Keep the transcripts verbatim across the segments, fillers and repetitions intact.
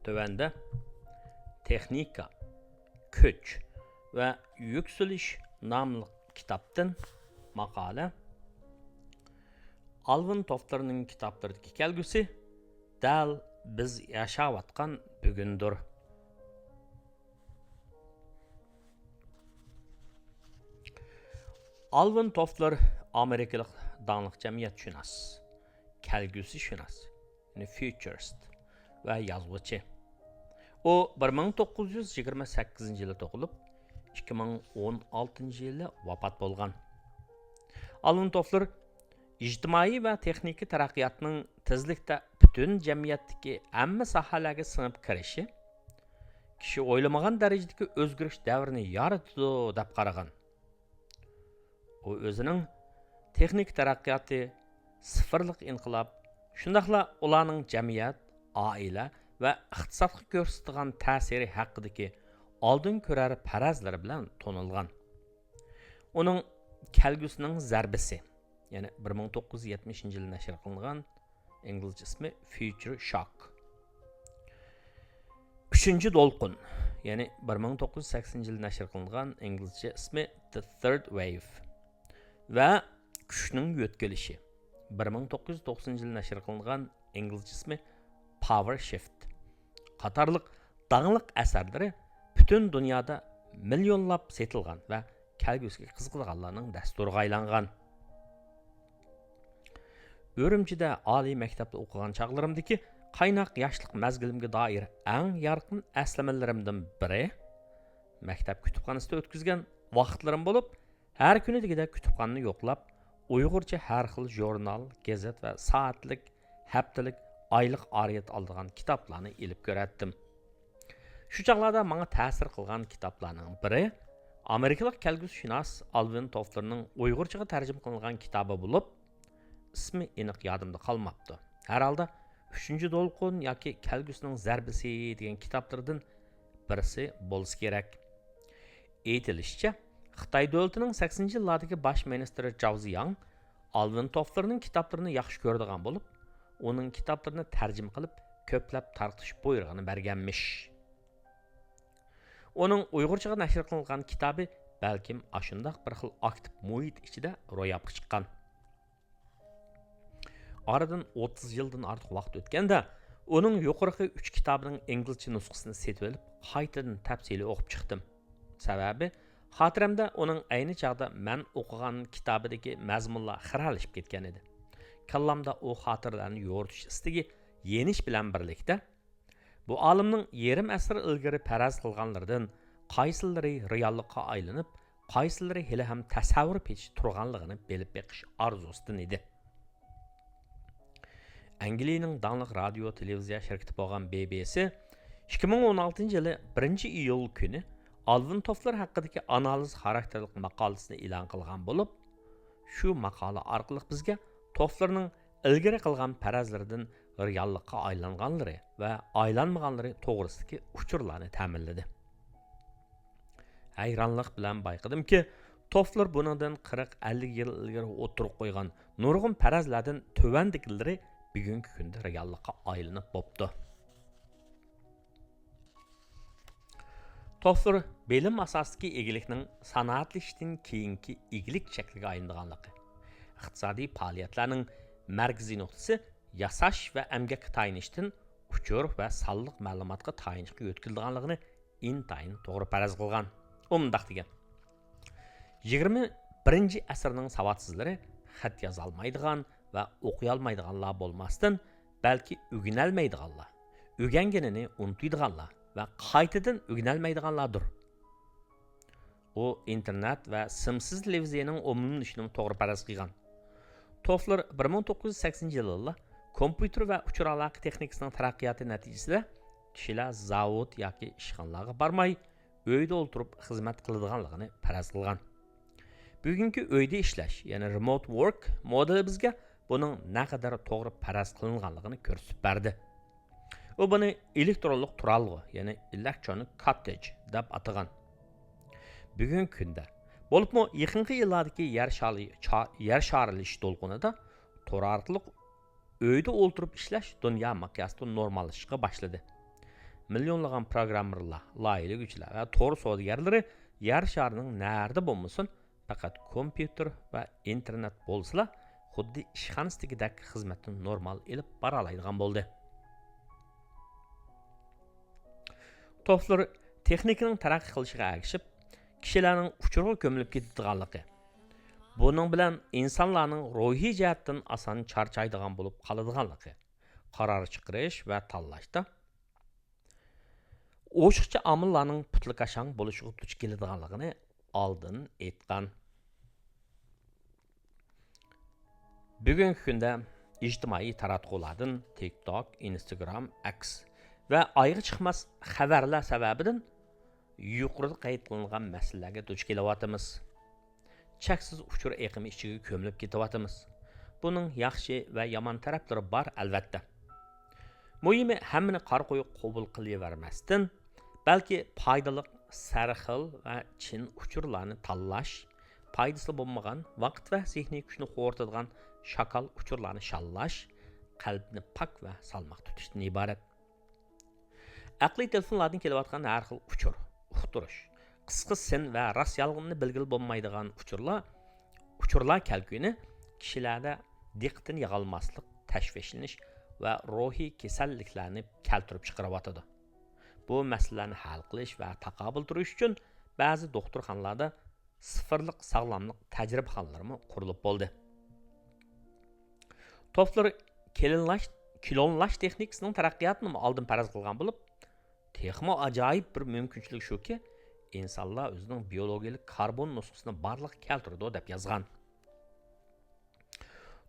تۆۋەندە تېخنىكا، كۈچ ۋە يۈكسىلىش ناملىق كىتابتىن ماقالە. ئالۋىن توفلېرنىڭ كىتابلىرىدىكى كەلگۈسى دەل بىز ياشاۋاتقان بۈگۈندۇر. ئالۋىن توفلېر ئامېرىكىلىق داڭلىق جەمئىيەتشۇناس، كەلگۈسىشۇناس، يەنى فيۇتۇرىست ۋە يازغۇچى. ئۇ بىر مىڭ توققۇز يۈز يىگىرمە سەككىزىنچى يىلى تۇغۇلۇپ، ئىككى مىڭ ئون ئالتىنچى يىلى ۋاپات بولغان. ئالۋىن توفلېر ئىجتىمائىي ۋە تېخنىكا تەرەققىياتىنىڭ تېزلىكتە پۈتۈن جەمئىيەتتىكى ھەممە ساھەلەرگە سىڭىپ كىرىشى كىشى ئويلىمىغان دەرىجىدىكى ئۆزگىرىش دەۋرىنى يارىتىدۇ، دەپ قارىغان. ئۇ ئۆزىنىڭ تېخنىكا تەرەققىياتى، سىفىرلىق ئىنقىلاب، شۇنداقلا ئۇلارنىڭ جەمئىيەت، ئائىلە ۋە ئىقتىسادقا كۆرسىتىدىغان تەسىرى ھەققىدىكى ئالدىن كۆرەر پەرەزلىرى بىلەن تونۇلغان. ئۇنىڭ كەلگۈسىنىڭ زەربىسى، يەنى بىر مىڭ توققۇز يۈز يەتمىشىنچى يىلى نەشر قىلىنغان، ئىنگلىزچە ئىسمى فيۇتۇر شوك. ئۈچىنچى دولقۇن، يەنى بىر مىڭ توققۇز يۈز سەكسىنىنچى يىلى نەشر قىلىنغان، ئىنگلىزچە ئىسمى The Third Wave ۋە كۈچنىڭ يۆتكىلىشى، بىر مىڭ توققۇز يۈز توقسىنىنچى يىلى نەشر قىلىنغان، ئىنگلىزچە ئىسمى Power Shift قاتارلىق داڭلىق ئەسەرلىرى پۈتۈن دۇنيادا مىليونلاپ سېتىلغان ۋە كەلگۈسىگە قىزىقىدىغانلارنىڭ دەستۇرىغا ئايلانغان. ئۈرۈمچىدە ئالىي مەكتەپتە ئوقۇغان چاغلىرىمدىكى قايناق ياشلىق مەزگىلىمگە دائىر ئەڭ يارقىن ئەسلىمىلىرىمدىن بىرى، مەكتەپ كۇتۇپخانىسىدا ئۆتكۈزگەن ۋاقىتلىرىم بولۇپ، ھەر كۈنى دېگۈدەك كۇتۇپخانىنى يوقلاپ، ئۇيغۇرچە ھەر خىل ژۇرنال، گېزىت ۋە سائەتلىك، ھەپتىلىك، ئايلىق ئارىيەت ئالىدىغان كىتابلارنى ئېلىپ كۆرەتتىم. شۇ چاغلاردا ماڭا تەسىر قىلغان كىتابلارنىڭ بىرى ئامېرىكىلىق كەلگۈسىشۇناس ئالۋىن توفلېرنىڭ ئۇيغۇرچىغا تەرجىمە قىلىنغان كىتابى بولۇپ، ئىسمى ئېنىق يادىمدا قالماپتۇ. ھەر ھالدا ئۈچىنچى دولقۇن ياكى كەلگۈسىنىڭ زەربىسى دېگەن كىتابلىرىدىن بىرسى بولسا كېرەك. ئېيتىلىشىچە، خىتاي دۆلىتىنىڭ سەكسىنىنچى يىللاردىكى باش مىنىستىرى جاۋ زىياڭ ئالۋىن توفلېرنىڭ كىتابلىرىنى ياخشى كۆرىدىغان بولۇپ، ئۇنىڭ كىتابلىرىنى تەرجىمە قىلىپ، كۆپلەپ تارقىتىش بۇيرۇقىنى بەرگەنمىش. ئۇنىڭ ئۇيغۇرچىغا نەشر قىلىنغان كىتابى بەلكىم ئاشۇنداق بىر خىل ئاكتىپ مۇھىت ئىچىدە روياپقا چىققان. ئارىدىن ئوتتۇز يىلدىن ئارتۇق ۋاقىت ئۆتكەندە، ئۇنىڭ يۇقىرىقى ئۈچ كىتابىنىڭ ئىنگلىزچە نۇسخىسىنى سېتىۋېلىپ، قايتىدىن تەپسىلىي ئوقۇپ چىقتىم. سەۋەبى، خاتىرەمدە ئۇنىڭ ئەينى چاغدا مەن ئوقۇغان كىتابىدىكى مەزمۇنلار خىرەلىشىپ كەتكەن ئىدى. كاللامدا ئۇ خاتىرىلەرنى يورۇتۇش ئىستىكى يېنىش بىلەن بىرلىكتە، بۇ ئالىمنىڭ يېرىم ئەسىر ئىلگىرى پەرەز قىلغانلىرىدىن قايسىلىرى رېئاللىققا ئايلىنىپ، قايسىلىرى ھېلىھەم تەسەۋۋۇر پېتىچە تۇرغانلىقىنى بىلىپ بېقىش ئارزۇسىدىن ئىدى. ئەنگلىيىنىڭ داڭلىق رادىيو تېلېۋىزىيە شىركىتى بولغان بى بى سى ئىككى مىڭ ئون ئالتىنچى يىلى بىرىنچى ئىيۇل كۈنى ئالۋىن توفلېر ھەققىدىكى ئانالىز خاراكتېرلىك ماقالىسىنى ئېلان قىلغان بولۇپ، شۇ ماقالە ئارقىلىق بىزگە توفلېرنىڭ ئىلگىرى قىلغان پەرەزلىرىدىن رېئاللىققا ئايلانغانلىرى ۋە ئايلانمىغانلىرى توغرىسىدىكى ئۇچۇرلارنى تەمىنلىدى. ھەيرانلىق بىلەن بايقىدىمكى، توفلېر بۇنىڭدىن قىرىق، ئەللىك يىل ئىلگىرى ئوتتۇرىغا قويغان نۇرغۇن پەرەزلەردىن تۆۋەندىكىلىرى بۈگۈنكى كۈندە رېئاللىققا ئايلىنىپ بوپتۇ. توفلېر بىلىم ئاساسىدىكى ئىگىلىكنىڭ سانائەتلىشىشتىن كېيىنكى ئىگىلىك شەكلىگە ئايلىنىدىغانلىقى، ئىقتىسادىي پائالىيەتلەرنىڭ مەركىزىي نۇقتىسى ياساش ۋە ئەمگەككە تايىنىشتىن ئۇچۇر ۋە سانلىق مەلۇماتقا تايىنىشقا يۆتكىلىدىغانلىقىنى ئىنتايىن توغرا پەرەز قىلغان. ئۇ مۇنداق دېگەن: يىگىرمە بىرىنچى ئەسىرنىڭ ساۋاتسىزلىرى خەت يازالمايدىغان ۋە ئوقۇيالمايدىغانلار بولماستىن، بەلكى ئۆگىنەلمەيدىغانلار، ئۆگەنگىنىنى ئۇنتۇيدىغانلار ۋە قايتىدىن ئۆگىنەلمەيدىغانلاردۇر. ئۇ ئىنتېرنېت ۋە سىمسىز تېلېۋىزىيەنىڭ ئومۇملىشىشىنىمۇ توغرا پەرەز قىلغان. توفلېر بىر مىڭ توققۇز يۈز سەكسىنىنچى يىلىلا كومپيۇتېر ۋە ئۇچۇر ئالاقە تېخنىكىسىنىڭ تەرەققىياتى نەتىجىسىدە كىشىلەر زاۋۇت ياكى ئىشخانىلارغا بارماي، ئۆيدە ئولتۇرۇپ خىزمەت قىلىدىغانلىقىنى پەرەز قىلغان. بۈگۈنكى ئۆيدە ئىشلەش، يەنى رېموت ۋورك مودېلى بىزگە بۇنىڭ نەقەدەر توغرا پەرەز قىلىنغانلىقىنى كۆرسىتىپ بەردى. ئۇ بۇنى ئېلېكترونلۇق تۇرالغۇ، يەنى ئېلېكترونىك كوتتېج دەپ ئاتىغان. بۈگۈنكى كۈندە، بولۇپمۇ يېقىنقى يىللاردىكى يەر شارى-، چا-، يەر شارىلىشىش دولقۇنىدا تور ئارقىلىق ئۆيدە ئولتۇرۇپ ئىشلەش دۇنيا مىقياسىدا نورماللىشىشقا باشلىدى. مىليونلىغان پروگراممېرلار، لايىھىلىگۈچىلەر ۋە تور سودىگەرلىرى يەر شارىنىڭ نەدە بولمىسۇن، پەقەت كومپيۇتېر ۋە ئىنتېرنېت بولسىلا، خۇددى ئىشخانىسىدىكىدەك خىزمەتنى نورمال ئېلىپ بارالايدىغان بولدى. توفلېر تېخنىكىنىڭ تەرەققىي قىلىشىغا ئەگىشىپ، كىشىلەرنىڭ ئۇچۇرغا كۆمۈلۈپ كېتىدىغانلىقى، بۇنىڭ بىلەن ئىنسانلارنىڭ روھىي جەھەتتىن ئاسان چارچايدىغان بولۇپ قالىدىغانلىقى، قارار چىقىرىش ۋە تاللاشتا ئوشۇقچە ئامىللارنىڭ پۇتلىكاشاڭ بولۇشىغا دۇچ كېلىدىغانلىقىنى ئالدىن ئېيتقان. بۈگۈنكى كۈندە ئىجتىمائىي تاراتقۇلاردىن، تىك توك، ئىنستاگرام، ئەكس ۋە ئايغا چىقماس خەۋەرلەر سەۋەبىدىن يۇقىرىدا قەيت قىلىنغان مەسىلىلەرگە دۇچ كېلىۋاتىمىز. چەكسىز ئۇچۇر ئېقىمى ئىچىگە كۆمۈلۈپ كېتىۋاتىمىز. بۇنىڭ ياخشى ۋە يامان تەرەپلىرى بار، ئەلۋەتتە. مۇھىمى، ھەممىنى قارا قويۇق قوبۇل قىلىۋەرمەستىن، بەلكى پايدىلىق، سەرخىل ۋە چىن ئۇچۇرلارنى تاللاش، پايدىسى بولمىغان، ۋاقىت ۋە زېھنىي كۈچنى خورىتىدىغان شاكال ئۇچۇرلارنى شاللاش، قەلبنى پاك ۋە سالماق تۇتۇشتىن ئىبارەت. ئەقلىي تېلېفونلاردىن كېلىۋاتقان ھەر خىل ئۇچۇر، ئۇقتۇرۇش، قىسقا سىن ۋە راست يالغىنىنى بىلگىلى بولمايدىغان ئۇچۇرلار، ئۇچۇرلار كەلكۈنى كىشىلەردە دىققىتىنى يىغالماسلىق، تەشۋىشلىنىش ۋە روھىي كېسەللىكلەرنى كەلتۈرۈپ چىقىرىۋاتىدۇ. بۇ مەسىلىلەرنى ھەل قىلىش ۋە تاقابىل تۇرۇش ئۈچۈن بەزى دوختۇرخانىلاردا سىفىرلىق ساغلاملىق تەجرىبىخانىلىرىمۇ قۇرۇلۇپ بولدى. توفلېر كلونلاش، كلونلاش تېخنىكىسىنىڭ تەرەققىياتىنىمۇ ئالدىن پەرەز قىلغان بولۇپ، تېخىمۇ ئاجايىپ بىر مۇمكىنچىلىك شۇكى، ئىنسانلار ئۆزىنىڭ بىيولوگىيىلىك كاربون نۇسخىسىنى بارلىققا كەلتۈرىدۇ، دەپ يازغان.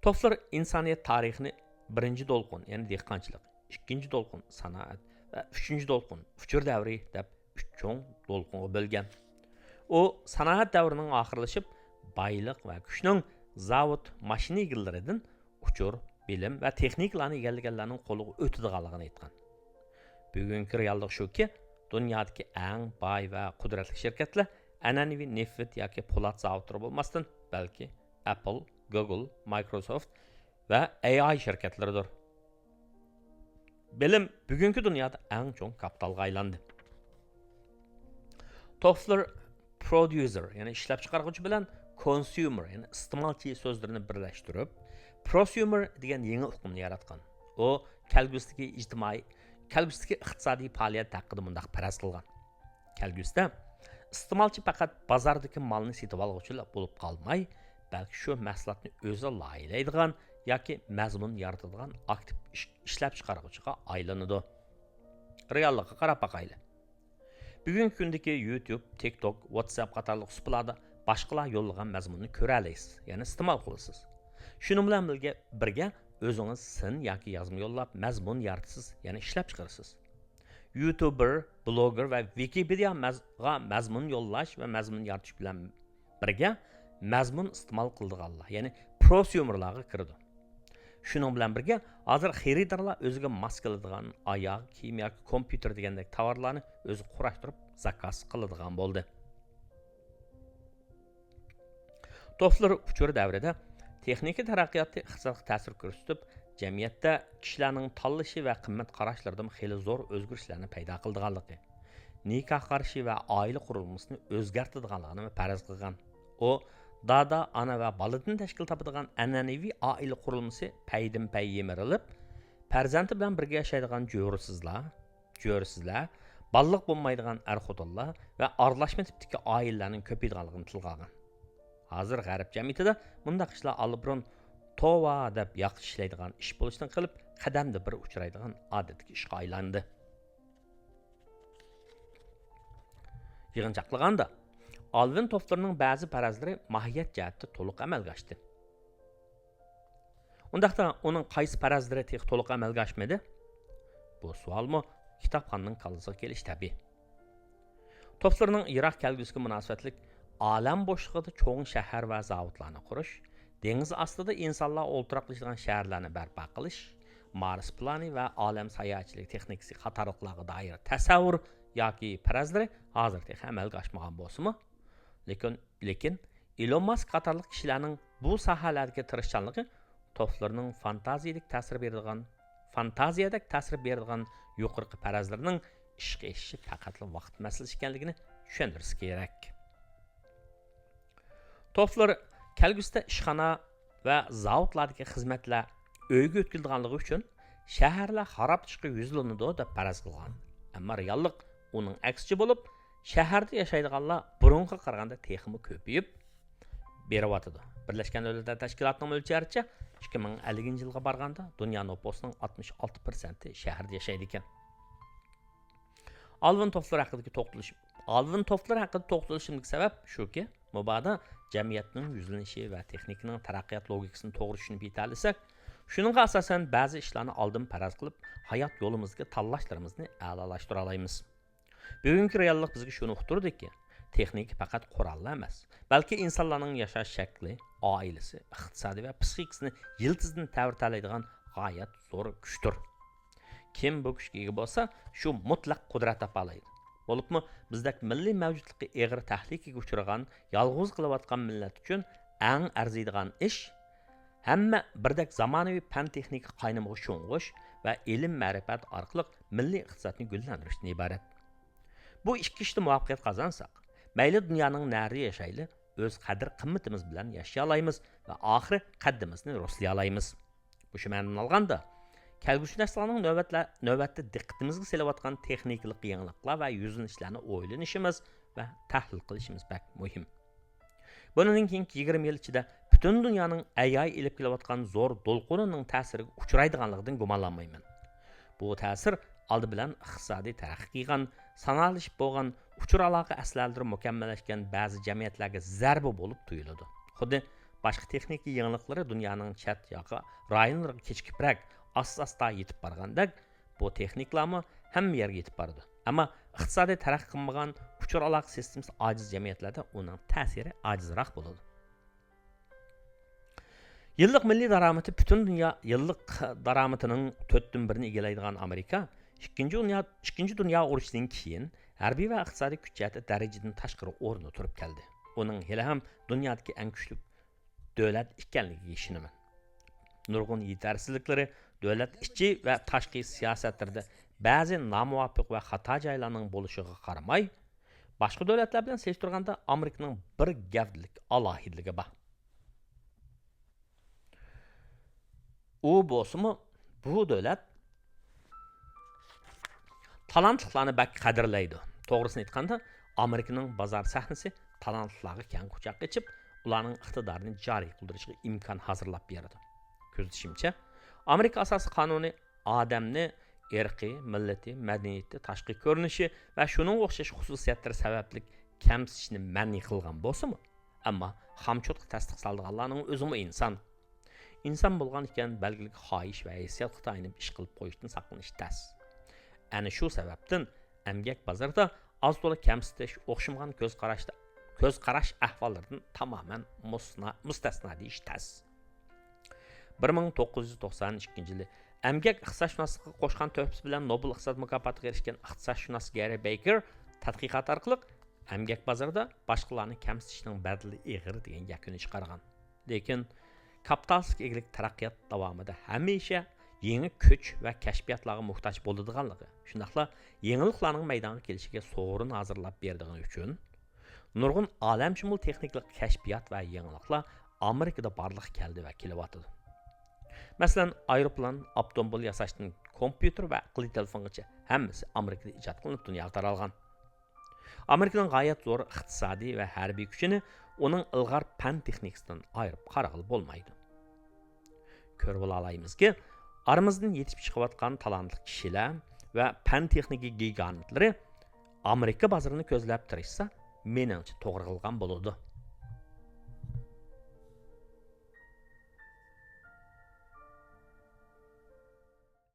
توفلېر ئىنسانىيەت تارىخىنى بىرىنچى دولقۇن، يەنى دېھقانچىلىق، ئىككىنچى دولقۇن، سانائەت ۋە ئۈچىنچى دولقۇن، ئۇچۇر دەۋرى، دەپ ئۈچ چوڭ دولقۇنغا بۆلگەن. ئۇ سانائەت دەۋرىنىڭ ئاخىرلىشىپ، بايلىق ۋە كۈچنىڭ زاۋۇت، ماشىنا ئىگىلىرىدىن ئۇچۇر، بىلىم ۋە تېخنىكىلارنى ئىگىلىگەنلەرنىڭ قولىغا ئۆتىدىغانلىقىنى ئېيتقان. بۈگۈنكى رېئاللىق شۇكى، دۇنيادىكى ئەڭ باي ۋە قۇدرەتلىك شىركەتلەر ئەنئەنىۋى نېفىت ياكى پولات زاۋۇتلىرى بولماستىن، بەلكى ئەپل، گۇگل، مايكروسوفت ۋە ئەي ئاي شىركەتلىرىدۇر. بىلىم بۈگۈنكى دۇنيادا ئەڭ چوڭ كاپىتالغا ئايلاندى. توفلېر پروديۇسېر، يەنى ئىشلەپچىقارغۇچى بىلەن كونسيۇمېر، يەنى ئىستېمالچى سۆزلىرىنى بىرلەشتۈرۈپ، پروسيۇمېر دېگەن يېڭى ئۇقۇمنى ياراتقان. ئۇ كەلگۈسىدىكى ئىجتىمائىي، كەلگۈسىدىكى ئىقتىسادىي پائالىيەت ھەققىدە مۇنداق پەرەز قىلغان. كەلگۈسىدە ئىستېمالچى پەقەت بازاردىكى مالنى سېتىۋالغۇچىلا بولۇپ قالماي، بەلكى شۇ مەھسۇلاتنى ئۆزى لايىھەلەيدىغان ياكى مەزمۇن يارىتىدىغان ئاكتىپ ئىش-، ئىشلەپچىقارغۇچىغا ئايلىنىدۇ. رېئاللىققا قاراپ باقايلى. بۈگۈنكى كۈندىكى يۇتۇب، تىك توك، ۋاتساپ قاتارلىق سۇپىلاردا باشقىلار يوللىغان مەزمۇننى كۆرەلەيسىز، يەنى ئىستېمال قىلىسىز. شۇنىڭ بىلەن بىرگە، بىرگە ئۆزىڭىز سىن ياكى يازما يوللاپ مەزمۇن يارىتىسىز، يەنى ئىشلەپچىقىرىسىز. يۇتۇبېر، بلوگېر ۋە ۋىكىپېدىيا مەز-، غا مەزمۇن يوللاش ۋە مەزمۇن يارىتىش بىلەن بىرگە مەزمۇن ئىستېمال قىلىدىغانلار، يەنى پروسيۇمېرلارغا كىرىدۇ. شۇنىڭ بىلەن بىرگە، ھازىر خېرىدارلار ئۆزىگە ماس كېلىدىغان ئاياغ كىيىم ياكى كومپيۇتېر دېگەندەك تاۋارلارنى ئۆزى قۇراشتۇرۇپ زاكاز قىلىدىغان بولدى. توفلېر ئۇچۇر دەۋرىدە تېخنىكا تەرەققىياتى ئىقتىسادقا تەسىر كۆرسىتىپ، جەمئىيەتتە كىشىلەرنىڭ تاللىشى ۋە قىممەت قاراشلىرىدىمۇ خېلى زور ئۆزگىرىشلەرنى پەيدا قىلىدىغانلىقى، نىكاھ قارىشى ۋە ئائىلە قۇرۇلمىسىنى ئۆزگەرتىدىغانلىقىنى پەرەز قىلغان. ئۇ دادا، ئانا ۋە بالىدىن تەشكىل تاپىدىغان ئەنئەنىۋى ئائىلە قۇرۇلمىسى پەيدىنپەي يىمىرىلىپ، پەرزەنتى بىلەن بىرگە ياشايدىغان جۆرىسىزلار، جۆرىسىزلەر، بالىلىق بولمايدىغان ئەر-خوتۇنلار ۋە ئارىلاشما تىپتىكى ئائىلىلەرنىڭ كۆپىيىدىغانلىقىنى تىلغا ئالغان. ھازىر غەرب جەمئىيىتىدە مۇنداق ئىشلار ئاللىبۇرۇن «توۋا» دەپ ياقا چىشلەيدىغان ئىش بولۇشتىن قېلىپ، قەدەمدە بىر ئۇچرايدىغان ئادەتتىكى ئىشقا ئايلاندى. يىغىنچاقلىغاندا، ئالۋىن توفلېرنىڭ بەزى پەرەزلىرى ماھىيەت جەھەتتە تولۇق ئەمەلگە ئاشتى. ئۇنداقتا ئۇنىڭ قايسى پەرەزلىرى تېخى تولۇق ئەمەلگە ئاشمىدى؟ بۇ سوئالمۇ كىتابخاننىڭ كاللىسىغا كېلىشى تەبىئىي. توفلېرنىڭ يىراق كەلگۈسىگە مۇناسىۋەتلىك ئالەم بوشلۇقىدا چوڭ شەھەر ۋە زاۋۇتلارنى قۇرۇش، دېڭىز ئاستىدا ئىنسانلار ئولتۇراقلىشىدىغان شەھەرلەرنى بەرپا قىلىش، مارس پىلانى ۋە ئالەم ساياھەتچىلىك تېخنىكىسى قاتارلىقلارغا دائىر تەسەۋۋۇر ياكى پەرەزلىرى ھازىر تېخى ئەمەلگە ئاشمىغان بولسىمۇ، لېكىن، لېكىن ئېلون ماسك قاتارلىق كىشىلەرنىڭ بۇ ساھەلەردىكى تىرىشچانلىقى توفلېرنىڭ فانتازىيىدىك تەسىر بېرىدىغان، فانتازىيەدەك تەسىر بېرىدىغان يۇقىرىقى پەرەزلىرىنىڭ ئىشقا ئېشىشى پەقەتلا ۋاقىت مەسىلىسى ئىكەنلىكىنى چۈشەندۈرۈشى كېرەك. توفلېر كەلگۈسىدە ئىشخانا ۋە زاۋۇتلاردىكى خىزمەتلەر ئۆيگە ئۆتكۈزۈلىدىغانلىقى ئۈچۈن شەھەرلەر خارابلىشىشقا يۈزلىنىدۇ دەپ پەرەز قىلغان. ئەمما رېئاللىق ئۇنىڭ ئەكسىچە بولۇپ، شەھەردە ياشايدىغانلار بۇرۇنقىغا قارىغاندا تېخىمۇ كۆپىيىپ بېرىۋاتىدۇ. بىرلەشكەن دۆلەتلەر تەشكىلاتىنىڭ مۆلچەرىچە، ئىككى مىڭ ئەللىكىنچى يىلغا بارغاندا دۇنيا نوپۇسىنىڭ ئاتمىش ئالتە پىرسەنتى شەھەردە ياشايدىكەن. ئالۋىن توفلېر ھەققىدىكى توختىلىش، ئالۋىن توفلېر ھەققىدە توختىلىشىمدىكى سەۋەب شۇكى، مۇبادا جەمئىيەتنىڭ يۈزلىنىشى ۋە تېخنىكىنىڭ تەرەققىيات لوگىكىسىنى توغرا چۈشىنىپ يېتەلىسەك، شۇنىڭغا ئاساسەن بەزى ئىشلارنى ئالدىن پەرەز قىلىپ، ھايات يولىمىزدىكى تاللاشلىرىمىزنى ئەلالاشتۇرالايمىز. بۈگۈنكى رېئاللىق بىزگە شۇنى ئۇقتۇرىدۇكى، تېخنىكا پەقەت قوراللا ئەمەس، بەلكى ئىنسانلارنىڭ ياشاش شەكلى، ئائىلىسى، ئىقتىسادى ۋە پسىخىكىسىنى يىلتىزىدىن تەۋرىتەلەيدىغان غايەت زور كۈچتۇر. كىم بۇ كۈچكە ئىگە بولسا، شۇ مۇتلەق قۇدرەت تاپالايدۇ. بولۇپمۇ بىزدەك مىللىي مەۋجۇتلۇقى ئېغىر تەھلىكىگە ئۇچرىغان، يالغۇز قېلىۋاتقان مىللەت ئۈچۈن ئەڭ ئەرزىيدىغان ئىش، ھەممە بىردەك زامانىۋى پەن-تېخنىكا قاينىمىغا شۇڭغۇش ۋە ئىلىم-مەرىپەت ئارقىلىق مىللىي ئىقتىسادنى گۈللەندۈرۈشتىن ئىبارەت. بۇ ئىككى ئىشتا مۇۋەپپەقىيەت قازانساق، مەيلى دۇنيانىڭ نەرىدە ياشايلى، ئۆز قەدىر-قىممىتىمىز بىلەن ياشىيالايمىز ۋە ئاخىرى قەددىمىزنى رۇسلىيالايمىز. مۇشۇ مەنىدىن ئالغاندا، كەلگۈسىنەرسىلەرنىڭ نۆۋەتلە-، نۆۋەتتە دىققىتىمىزگە سېلىۋاتقان تېخنىكىلىق يېڭىلىقلار ۋە يۈزلىنىشلەرنى ئويلىنىشىمىز ۋە تەھلىل قىلىشىمىز بەك مۇھىم. بۇنىڭدىن كېيىنكى يىگىرمە يىل ئىچىدە پۈتۈن دۇنيانىڭ ئەياي ئېلىپ كېلىۋاتقان زور دولقۇنىنىڭ تەسىرىگە ئۇچرايدىغانلىقىدىن گۇمانلانمايمەن. بۇ تەسىر ئالدى بىلەن ئىقتىسادىي تەرەققىي قىلغان، سانالىشىپ بولغان، ئۇچۇر ئالاقە ئەسلىھەلىرى مۇكەممەللەشكەن بەزى جەمئىيەتلەرگە زەربە بولۇپ تۇيۇلىدۇ. خۇددى باشقا تېخنىكا يېڭىلىقلىرى دۇنيانىڭ چەت ياقا رايونلىرىغا كېچىكىپرەك، ئاستا-ئاستا يېتىپ بارغاندەك، بۇ تېخنىكىلارمۇ ھەممە يەرگە يېتىپ بارىدۇ. ئەمما ئىقتىسادىي تەرەققىي قىلمىغان، ئۇچۇر ئالاقە سىستېمىسى ئاجىز جەمئىيەتلەردە ئۇنىڭ تەسىرى ئاجىزراق بولىدۇ. يىللىق مىللىي دارامىتى پۈتۈن دۇنيا يىللىق دارامىتىنىڭ تۆتتىن بىرىنى ئىگىلەيدىغان ئامېرىكا ئىككىنچى دۇنيا، ئىككىنچى دۇنيا ئۇرۇشىدىن كېيىن ھەربىي ۋە ئىقتىسادىي كۈچ جەھەتتە دەرىجىدىن تاشقىرى ئورۇندا تۇرۇپ كەلدى. ئۇنىڭ ھېلىھەم دۇنيادىكى ئەڭ كۈچلۈك دۆلەت ئىكەنلىكىگە ئىشىنىمەن. نۇرغۇن يېتەرسىزلىكلىرى، دۆلەت ئىچى ۋە تاشقى سىياسەتلىرىدە بەزى نامۇۋاپىق ۋە خاتا جايلارنىڭ بولۇشىغا قارىماي، باشقا دۆلەتلەر بىلەن سېلىشتۇرغاندا ئامېرىكىنىڭ بىر گەۋدىلىك ئالاھىدىلىكى بار. ئۇ بولسىمۇ، بۇ دۆلەت تالانتلىقلارنى بەك قەدىرلەيدۇ. توغرىسىنى ئېيتقاندا، ئامېرىكىنىڭ بازار سەھنىسى تالانتلىقلارغا كەڭ قۇچاق ئېچىپ، ئۇلارنىڭ ئىقتىدارىنى جارى قىلدۇرۇشىغا ئىمكان ھازىرلاپ بېرىدۇ. كۆزىتىشىمچە، ئامېرىكا ئاساسىي قانۇنى ئادەمنى ئىرقى، مىللىتى، مەدەنىيىتى، تاشقى كۆرۈنۈشى ۋە شۇنىڭغا ئوخشاش خۇسۇسىيەتلىرى سەۋەبلىك كەمسىتىشنى مەنئى قىلغان بولسىمۇ، ئەمما خامچوتقا تەستىق سالىدىغانلارنىڭ ئۆزىمۇ ئىنسان. ئىنسان بولغان ئىكەن، بەلگىلىك خاھىش ۋە ھېسسىياتقا تايىنىپ ئىش قىلىپ قويۇشتىن ساقلىنىش تەس. ئەنە شۇ سەۋەبتىن ئەمگەك بازىرىدا ئاز-تولا كەمسىتىش، ئوخشىمىغان كۆز قاراشتا، كۆز قاراش ئەھۋاللىرىدىن تامامەن مۇسنا-، مۇستەسنا دېيىش تەس. بىر مىڭ توققۇز يۈز توقسان ئىككىنچى يىلى ئەمگەك ئىقتىسادشۇناسلىقىغا قوشقان تۆھپىسى بىلەن نوبېل ئىقتىساد مۇكاپاتىغا ئېرىشكەن ئىقتىسادشۇناس گېررى بېيكېر تەتقىقات ئارقىلىق ئەمگەك بازىرىدا باشقىلارنى كەمسىتىشنىڭ بەدىلى ئېغىر دېگەن يەكۈننى چىقارغان. لېكىن كاپىتالىستىك ئىگىلىك تەرەققىيات داۋامىدا ھەمىشە يېڭى كۈچ ۋە كەشپىياتلارغا موھتاج بولىدىغانلىقى، شۇنداقلا يېڭىلىقلارنىڭ مەيدانغا كېلىشىگە سورۇن ھازىرلاپ بېرىدىغىنى ئۈچۈن، نۇرغۇن ئالەمشۇمۇل تېخنىكىلىق كەشپىيات ۋە يېڭىلىقلار ئامېرىكىدا بارلىققا كەلدى ۋە كېلىۋاتىدۇ. مەسىلەن، ئايروپىلان، ئاپتوموبىل ياساشتىن كومپيۇتېر ۋە ئەقلىي تېلېفونغىچە ھەممىسى ئامېرىكىدا ئىجاد قىلىنىپ، دۇنياغا تارالغان. ئامېرىكىنىڭ غايەت زور ئىقتىسادىي ۋە ھەربىي كۈچىنى ئۇنىڭ ئىلغار پەن تېخنىكىسىدىن ئايرىپ قارىغىلى بولمايدۇ. كۆرۈۋالالايمىزكى، ئارىمىزدىن يېتىپ چىقىۋاتقان تالانتلىق كىشىلەر ۋە پەن تېخنىكا گىگانتلىرى ئامېرىكا بازىرىنى كۆزلەپ تىرىشسا، مېنىڭچە توغرا قىلغان بولىدۇ.